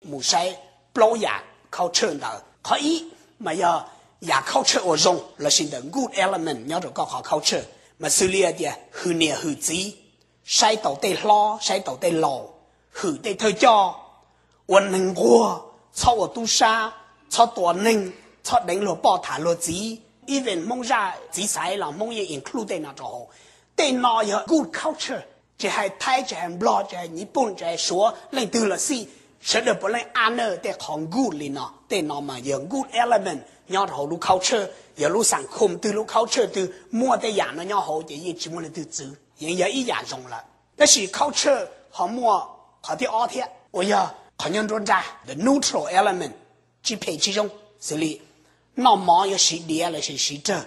mus saib plaub yam culture ntawd. Qhov ib mas yog yam culture uas zoo lossis the good element nyob rau koj qhov culture, mas xws li hais tias hwm niam hwm txiv, saib taus tej hlob saib taus tej laus, hwm tej thawj coj, ua neeg nquag, txhob ua tub sab, txhob tua neeg, txhob deev luag poj tham luag txiv, even Hmoob zaj txiv xaiv los Hmoob yeej include tej no rau hauv. Tej no yog good culture. Tsis hais Thaib, tsis hais Nplog, tsis hais Nyij Pooj, tsis hais Suav, leej twg los xij, sawv daws puav leej honor tej qhov good li no. Tej no mas yog good element nyob rau hauv lub culture. Yog lub xam khum twg, lub culture twg muaj tej yam no nyob hauv ces yeej tsis muaj leej twg txwv, yeej yog ib yam zoo lawm. Tab sis culture ho muaj qhov thib ob thiab uas yog qhov nyob nruab nrag, the neutral element, tsis phem tsis zoo. Xws li noj mov yuav siv diav lossis siv rawg,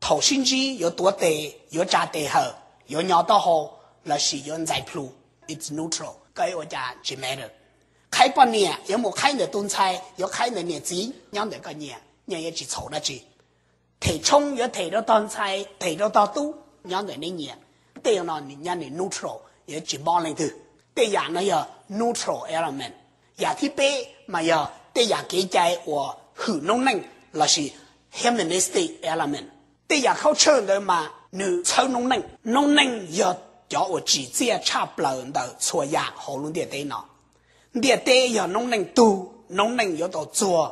thaum sib ntsib yuav tuav tes, yuav tsa tes hawm, yuav nyo taub hau lossis yuav ntxais plhu, it's neutral, koj ua cas tsis matter. Qhaib poj niam yuav mus qhaib ntawm tus ntxhais, yuav qhaib ntawm niam txiv, nyob ntawm koj nyias, nyias yuav tsis txhaum dab tsi. Them tshoob yuav them rau tog ntxhais, them rau tog tub, nyob ntawm nej nyias. Tej no nws nyob nws neutral, yuav tsis mob leej twg. Tej yam no yog neutral element. Yam thib peb mas yog tej yam kev cai uas hwm noob neej lossis humanistic element. Tej yam culture ntawd mas nws txhawb noob neej. Noob neej yog cov uas tsim txiaj tshaj plaws ntawm txhua yam hauv lub ntiaj teb no. Ntiaj teb yog noob neej tug, noob neej yuav tau txuag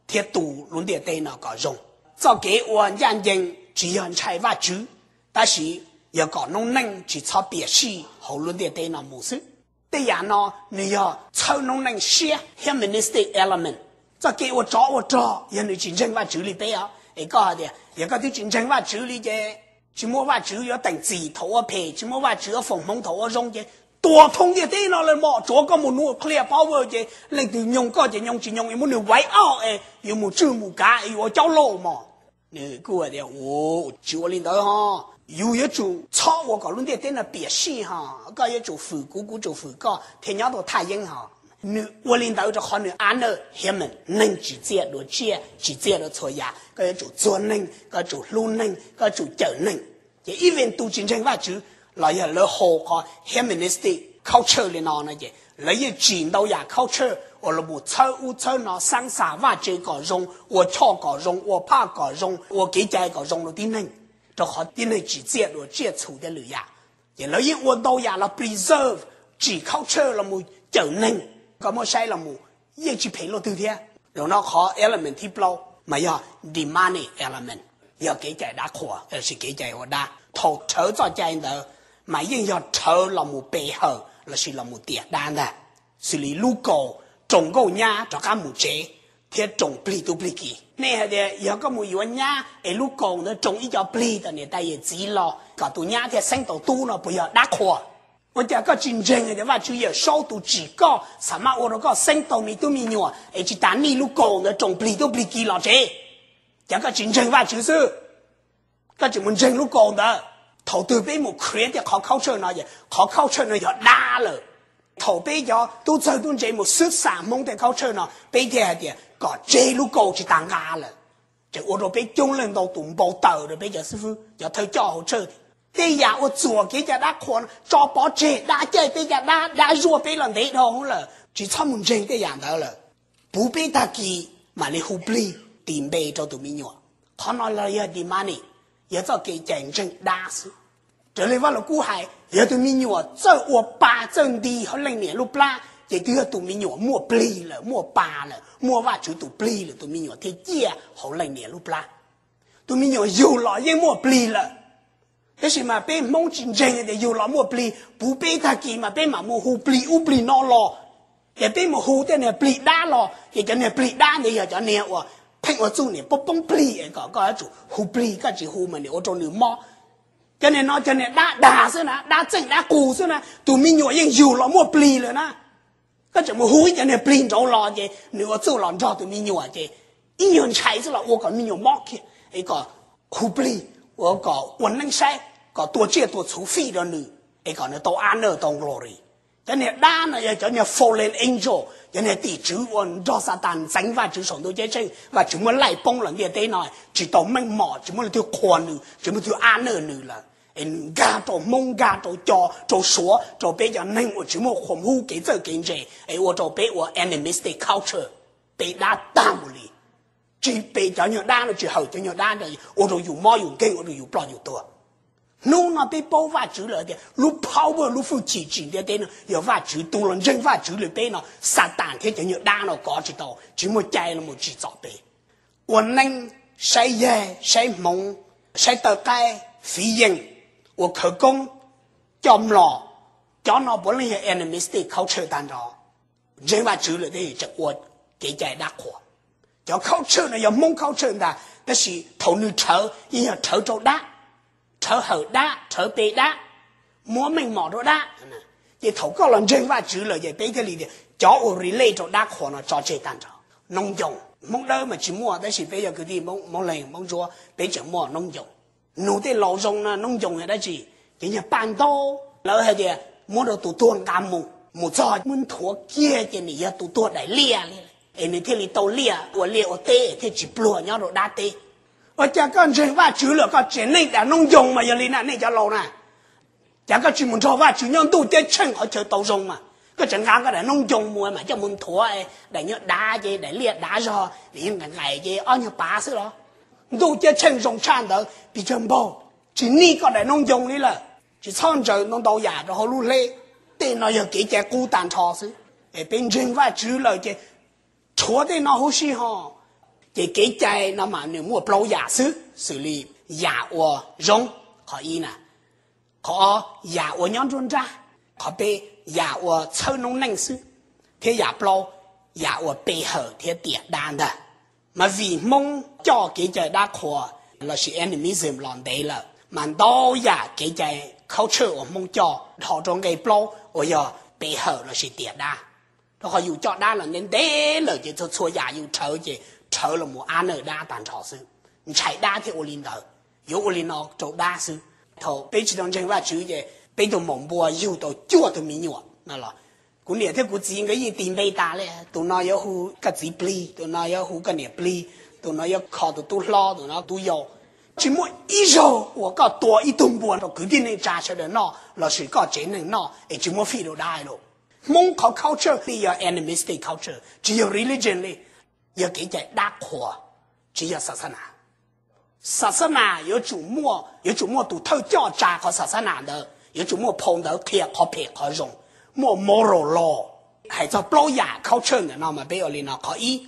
thiab tu lub ntiaj teb no kom zoo. Txoj kev ua ncaj ncees tsis yog ntshai Vajtswv, tab sis yog kom noob neej tsis txhob piam sij hauv lub ntiaj teb no mus xwb. Tej yam no nws yog txhawb noob neej siab, humanistic element. Txoj kev ua tsov ua rog yog nws tsis ntseeg Vajtswv li peb os. Es koj hais tias yog koj twb tsis ntseeg Vajtswv li ces tsis muaj Vajtswv yuav teem txim thaum ua phem, tsis muaj Vajtswv yuav foom hmoov thaum ua zoo ces tua thoob ntiaj teb no lawm mog, tsuav koj mus nuclear power ces leej twg nyoog koj ces nyoog, tsis nyoog es muab nws wipe out es yuav mus tswj mus kav es yuav ua caub lauj mog. Nws kuj hais tias, tsis ua li ntawd ho, yus yuav tsum txhob ua kom lub ntiaj teb no piam sij ho, koj yuav tsum fwm kuv, kuv tsum fwm koj thiaj nyob tau thaj yeeb ho. Nws ua li ntawd rau qhov nws honor human, neeg tsim txiaj dua tsiaj, tsim txiaj dua txhua yam, koj yuav tsum txuag neeg, koj yuav tsum hlub neeg, koj yuav tsum cawm neeg. Ces even tus tsis ntseeg Vajtswv los yog lawv hold qhov humanistic culture li no no ces lawv yeej tsim ntau yam culture uas los mus txhawb ub txhawb no, xaab xa vaj tse kom zoo, ua choj kom zoo, ua phaj kom zoo, ua kev cai kom zoo rau tib neeg, rau qhov tib neeg tsim txiaj dua tsiaj txhu thiab lwm yam. Ces lawv yeej ua ntau yam los preserve, tsim culture los mus cawm neeg. Koj muab saib los mus yeej tsis phem luaj twg thiab. Zaum no qhov element thib plaub mas yog demonic element, yog kev cai dab qhuas lossis kev cai ua dab. Thaum rhawv txoj cai ntawd mas yeej yog rhawv los mus pe hawm lossis los mus tiam dab ntag. Xws li lub kaus roos nkauj nyab rov qab mus tsev thiab roos plig tub plig ki. Nej hais tias yog koj mus yuav nyab es lub kaus ntawd roos ib co plig tom niam tais yawm txiv los kom tus nyab thiaj xeeb tau tub no puas yog dab qhuas? Ua cas koj tsis ntseeg tias Vajtswv Yawmsaub tus tsim koj xam maj ua rau koj xeeb tau me tub me nyuam es tsis tas nij lub kaus ntawd roos plig tub plig ki los tsev? Cas koj tsis ntseeg Vajtswv xwb? Koj tseem mus ntseeg lub kaus ntawd. Thaum twg peb mus create qhov culture no, qhov culture no yog dab lawm. Thaum peb cov tub txawg tub ntse mus xwb xam Hmoob tej culture no, peb thiaj hais tias kom tseg lub kaus tsis tas nqa lawm. Ces ua rau peb coob leej ntau tus npau taws rau peb cov xib fwb, cov thawj coj hauv tshawj. Tej yam ua txuam kev cai dab qhuas no tso pov tseg, dab caij peb caj dab, dab zuaj peb los ntev dhau hwv lawm, tsis txhob mus ntseeg tej yam ntawd lawm. Puv peb tag kis mam li hu plig tis npe rau tus me nyuam. Qhov no los yog demonic, yog txoj kev cai ntseeg dab xwb. Raws li Vaj Lug Kub hais, yog tus me nyuam txawj ua pa txawj nti hauv leej niam lub plab ces twb yog tus me nyuam muaj plig lawm, muaj pa lawm, muaj Vajtswv tus plig lawm, tus me nyuam thiaj ciaj hauv leej niam lub plab. Tus me nyuam yug los yeej muaj plig lawm. Tab sis mas peb Hmoob tsis ntseeg tias yug los muaj plig, puv peb tag kis mas peb mam mus hu plig ub plig no los. Ces peb mus hu tej niag plig dab los, ces cov niag plig dab ntawd yog cov niag uas pheej ua txuj niam poob poob plig es kom koj yuav tsum hu plig, koj tsis hu mas niam ua rau nws mob. Cov niag no cov niag dab dag xwb na, dab txeej dab qus xwb na, tus me nyuam yeej yug los muaj plig lawm na. Koj tseem mus hu ib cov niag plig nraud los ces nws ua txuj los nrog tus me nyuam ces ib nyuag ntshai xwb los ua kom me nyuam mob kiag es kom hu plig, ua kom ua neeb saib, kom tua tsiaj tua txhu fij rau nws es kom nws tau honor tau glory. Cov niag dab no yog cov niag fallen angel, cov niag tim tswv uas nrog Xatas ntxeev Vajtswv saum ntuj ceeb tsheej, Vajtswv muab laij poob los ntiaj teb no, tsis tau meej mom, tsis muaj leej twg qhuas nws, tsis muaj leej twg honor nws lawm. Es nws nkag rau Hmoob, nkag rau Co, rau Suav, rau peb cov neeg uas tsis muaj qhuas hub kev txawj kev ntse, es ua rau peb ua animistic culture, peb dab tag mus li. Tsis pe cov nyuag dab no, tsis hawm cov nyuag dab no, ua rau yus mob yus nkeeg, ua rau yus ploj yus tuag. Hnub no peb paub Vajtswv lawm tias lub power, lub hwj chim tsim ntiaj teb no yog Vajtswv. Tus los ntseeg Vajtswv li peb no, Xatas thiab cov nyuag dab no kov tsis tau, tsis muaj cai los mus tsim txom peb. Ua neeb, saib yaig, saib hmoov, saib taw qaib, fiv yeem, ua khawv koob, coj mlom, cov no puav leej yog animistic culture tag nrho. Ntseeg Vajtswv lawm tab sis tseem ua kev cai dab qhuas. Cov culture no yog Hmoob culture ntag, tab sis thaum nws rhawv yeej yog rhawv rau dab, rhawv hawm dab, rhawv pe dab, muab meej mom rau dab. Ces thaum koj los ntseeg Vajtswv lawm ces peb thiaj li tias cov ua relate rau dab qhuas no tso tseg tag nrho. Noob ncoos, Hmoob Dawb mas tsis muaj, tab sis peb yog kwv tij Hmoob Leeg, Hmoob Ntsuab, peb tseem muaj noob ncoos. Nug tej laus zoo no, noob ncoos yog dab tsi? Ces yog paj ntaub, lawv hais tias muab rau tus tuag nqa mus, mus txog muab nthuav kiag ces nws yog tus tuag daim liaj li, es nws thiaj li tau liaj, ua liaj ua teb thiaj tsis pluag nyob rau dab teb. Ua cas koj ntseeg Vajtswv lawm koj tseem neej daim noob ncoos mas yog li na nej cov laus na? Cas koj tsis mus nrog Vajtswv nyob ntuj ceeb tsheej qhov chaw tau zoo mas koj tseem nqa koj daim noob ncoos mus mas coj mus nthuav daim nyuag dav ces daim liaj dav zog, nqaim nqaim ces ob nyuag pav xwb los? Ntuj ceeb tsheej zoo tshaj ntawd pes tsawg npaug, tsis nij koj daim noob ncoos li lawm. Tsis txhob ntsaws ntau ntau yam rau hauv lub hleb. Tej no yog kev cai qub tag nrho xwb. Es peb ntseeg Vajtswv lawm ces rhuav tej no huv si ho. Ces kev cai no mas nws muaj plaub yam xwb, xws li yam uas zoo, qhov ib na, qhov ob yam uas nyob nruab nrab, qhov peb yam uas txhawb noob neej xwb, thiab yam plaub yam uas pe hawm thiab tiam dab ntag. Mas vim Hmoob coj kev cai dab qhuas lossis animism los ntev lawm mas ntau yam kev cai culture uas Hmoob coj dhos rau nqe plaub uas yog pe hawm lossis tiam dab. Rau qhov yus coj dab los ntev ntev lawm ces txhua txhua yam yus rhawv ces rhawv los mus ab nawj dab tag nrho xwb. Ntshai dab thiaj ua li ntawd, yuav ua li no rau dab xwb. Thaum peb tsis tau ntseeg Vajtswv ces peb tug maum npua yug tau cuaj tug me nyuam no los, kuv niam thiab kuv txiv nkawd yeej tis npe tas li, tus no yuav hu koj txiv Plig, tus no yuav hu koj niam Plig, tus no yuav kho tus tub hlob, tus no tub yau. Tsis muaj ib zaug uas koj tua ib tug npua rau kwv tij neej tsa sawv daws noj lossis koj tsev neeg noj es tsis muab fij rau dab lauj. Hmoob qhov culture li yog animistic culture, tsis yog religion li, yog kev cai dab qhuas, tsis yog xas xas nas. Xas xas nas yuav tsum muaj, yuav tsum muaj tus thawj coj tsa qhov xas xas nas ntawd, yuav tsum muaj phau ntawv qhia qhov phem qhov zoo, muaj moral law. Hais txog plaub yam culture ntawm no mas peb ua li no: qhov ib,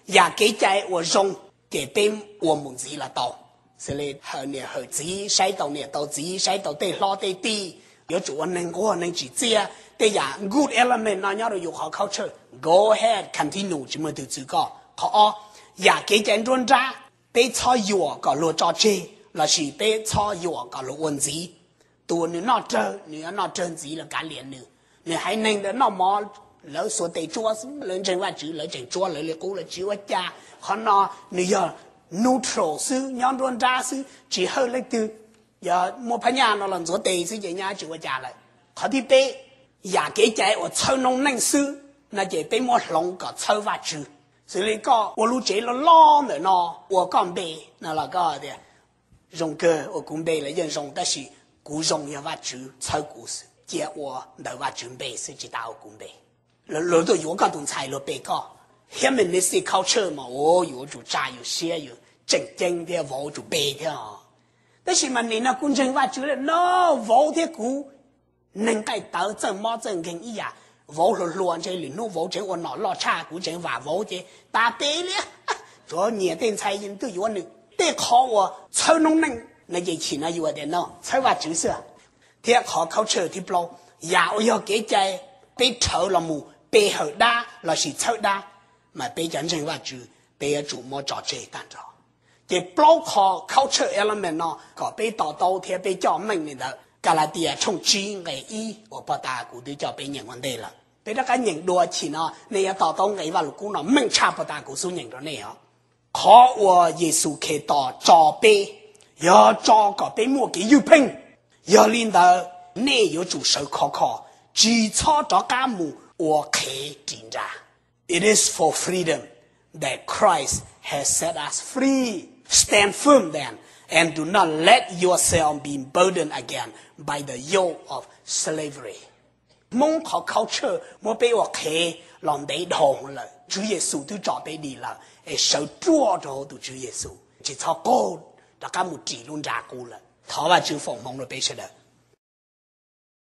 yam kev cai uas zoo ces peb ua mus ntxiv los tau, xws li hawm niam hawm txiv, saib taus niam taus txiv, saib taus tej hlob tej tij, yuav tsum ua neeg nquag neeg tsim txiaj. Tej yam good element no nyob rau yus qhov culture, go ahead, continue, tsis muaj leej twg txwv koj. Qhov ob, yam kev cai nruab nrab, peb txhob yuam kom luag tso tseg lossis peb txhob yuam kom luag ua ntxiv. Tus uas nws noj rawg, nws yuav noj rawg ntxiv los kav liam nws. Nws haiv neeg ntawd noj mov, lawv xuas tes tsuab xwb, lawv ntseeg Vajtswv lawv tseem tsuab lawv li qub, lawv tsis ua cas. Qhov no nws yog neutral xwb, nyob nruab nrab xwb, tsis hawj leej twg. Yog muaj phab nyaj no los ntxuav tes xwb ces nyab tsis ua cas lawm. Qhov thib peb, yam kev cai uas txhawb noob neej xwb no ces peb muab hloov kom txhawb Vajtswv. Xws li koj ua lub tsev loj loj ntawm no ua koj npe no los koj tias, zoo kawg, ua kuv npe los yeej zoo, tab sis kuv zoo yog Vajtswv txhawb kuv xwb, cia ua ntawm Vajtswv npe xwb tsis tas ua kuv npe. Luag tuaj yuav koj tus ntxhais luag pe koj. Humanistic culture mas ua yuav tsum tsa yus siab, yus tseem ceeb thiab vauv tsum pe thiab. Tab sis mas nim no kuv ntseeg Vajtswv lawm no, vauv thiab kuv neeg nqaij tawv txawj mob txawj nkeeg ib yam. Vauv hluas hluas ntshe lwm hnub vauv tseem ua nom loj tshaj kuv, tseem vam vauv ces tas peb li. Tsuav nyiam tej ntxhais yeej tuaj yuav nws. Tej qhov uas txhawb noob neej no ces chim no yus tias no txhawb Vajtswv xwb. Thiab qhov culture thib plaub, yam uas yog kev cai peb rhawv los mus pe hawm dab lossis txhawb dab, mas peb cov ntseeg Vajtswv peb yuav tsum muab tso tseg tag nrho. Ces plaub qho culture element no kom peb to taub thiab peb coj meej li ntawd. Kalatias tshooj tsib nqe ib uas pog tas kuv twb coj peb nyeem ua ntej lawm. Peb rov qab nyeem dua chim no nej yuav to taub nqe Vajluskub no meej tshaj pog tas kuv xub nyeem rau nej os. Qhov uas Yexus Khetos tso peb, yog tso kom peb muaj kev ywj pheej. Yog li ntawd, nej yuav tsum sawv khov kho, tsis txhob rov qab mus ua qhev ris nra. It is for freedom that Christ has set us free. Stand firm then and do not let yourself be burdened again by the yoke of slavery. Hmoob qhov culture muab peb ua qhev los ntev dhau lawm. Tswv Yexus twb tso peb dim lawm es sawv ruaj rau hauv tus Tswv Yexus, tsis txhob qaug rov qab mus ris lub nra qub lawm. Thov Vajtswv foom hmoov rau peb sawv daws.